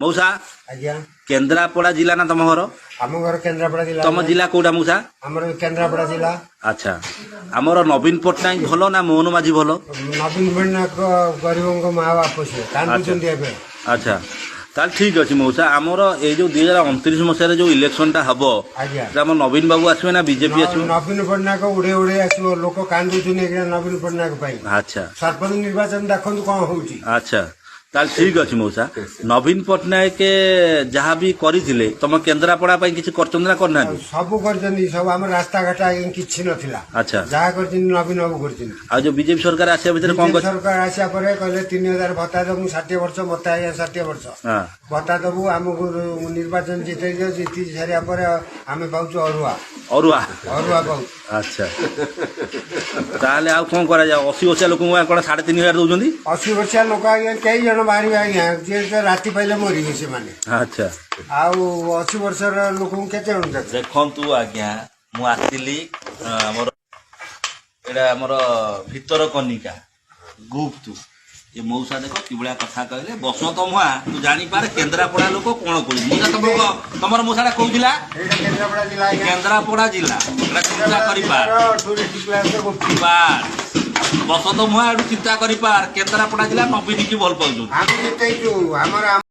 ମଉସା, ଆଜ୍ଞା। କେନ୍ଦ୍ରାପଡ଼ା ଜିଲ୍ଲା ନା ତମ ଘର? ଆମ ଘର କେନ୍ଦ୍ରାପଡ଼ା ଜିଲ୍ଲା। ତମ ଜିଲ୍ଲା କୋଉଟା ମଉସା? ଆମର କେନ୍ଦ୍ରାପଡ଼ା ଜିଲ୍ଲା। ଆଚ୍ଛା, ଆମର ନବୀନ ପଟ୍ଟନାୟକ ଭଲ ନା ମୋହନ ମାଝୀ ଭଲ? ନବୀନ ପଟ୍ଟନାୟକ ଗରିବଙ୍କ ମା ବାପ, ସିଏ କାନ୍ଦୁଛନ୍ତି ଏବେ। ଆଚ୍ଛା, ତାହେଲେ ଠିକ ଅଛି ମଉସା। ଆମର ଏଇ ଯୋଉ 2029 ମସିହାରେ ଯୋଉ ଇଲେକ୍ସନଟା ହବ, ଆଜ୍ଞା, ସେଟା ଆମ ନବୀନ ବାବୁ ଆସିବେ ନା ବିଜେପି ଆସିବ? ନବୀନ ପଟ୍ଟନାୟକ ଉଡେଇ ଉଡେଇ ଆସିବ। ଲୋକ କାନ୍ଦୁଛନ୍ତି ଏଇଖିଣା ନବୀନ ପଟ୍ଟନାୟକ ପାଇଁ। ସରପଞ୍ଚ ନିର୍ବାଚନ ଦେଖନ୍ତୁ କଣ ହଉଛି। ଆଚ୍ଛା, ତାହେଲେ ଠିକ ଅଛି ମଉସା। ନବୀନ ପଟ୍ଟନାୟକ ଯାହା ବି କରିଥିଲେ, ତମ କେନ୍ଦ୍ରାପଡ଼ା ପାଇଁ କିଛି କରିଛନ୍ତି ନା କରିନାହାନ୍ତି? ସବୁ କରିଛନ୍ତି, ସବୁ। ଆମର ରାସ୍ତାଘାଟ ଆଜ୍ଞା କିଛି ନଥିଲା। ଯାହା କରିଛନ୍ତି ନବୀନ ବାବୁ କରିଛନ୍ତି। ଆଉ ଯୋଉ ବିଜେପି ସରକାର ଆସିବା ଭିତରେ କଣ ବିଜେପି କରି ସରକାର ଆସିବା ପରେ କହିଲେ 3000 ଭତ୍ତା ଦବୁ। 60 ବର୍ଷ ମତେ ଆଜ୍ଞା, 60 ବର୍ଷ ଭତ୍ତା ଦବୁ, ଆମକୁ ନିର୍ବାଚନ ଜିତେଇ ଦିଅ। ଜିତି ସାରିବା ପରେ ଆମେ ପାଉଛୁ ଅରୁଆ। ଅରୁଆ? ଅରୁଆ ପାଉଛୁ। ଆଚ୍ଛା, ତାହେଲେ ଆଉ କଣ କରାଯାଏ? 80 ବର୍ଷିଆ ଲୋକଙ୍କୁ କଣ 3500 ଦଉଛନ୍ତି? 80 ବର୍ଷିଆ ଲୋକ ଆଜ୍ଞା କେଇ ଜଣ ବାହାରିବେ ଆଜ୍ଞା? ଯିଏ ତ ରାତି ପାଇଲେ ମରିବେ ସେମାନେ। ଆଉ 80 ବର୍ଷର ଲୋକଙ୍କୁ କେତେ ଜଣ ଦେବେ? ଦେଖନ୍ତୁ ଆଜ୍ଞା, ମୁଁ ଆସିଲି ଆମର ଏଇଟା ଆମର ଭିତରକନିକା ଗୁପ୍ତୁ। ଏ ମଉସା ଦେଖ କିଭଳିଆ କଥା କହିଲେ। ବସନ୍ତ ମୁହାଁ, ତୁ ଜାଣିପାରେ କେନ୍ଦ୍ରାପଡ଼ା ଲୋକ କଣ କହୁଛି। ମଉସା, ତମର ମଉସାଟା କୋଉ ଜିଲ୍ଲା? ଏଇଟା କେନ୍ଦ୍ରାପଡ଼ା ଜିଲ୍ଲା ଆଜ୍ଞା। କେନ୍ଦ୍ରାପଡ଼ା ଜିଲ୍ଲା। ଏଟା ଚିନ୍ତା କରିପାର। Tourist place Gupti. ପାର ବସନ୍ତ ମୁହାଁ, ଏଠୁ ଚିନ୍ତା କରିପାର, କେନ୍ଦ୍ରାପଡ଼ା ଜିଲ୍ଲା ନବୀନ କି ଭଲ ପାଉଛନ୍ତି। ଆମେ ଜିତେଇଛୁ ଆମର।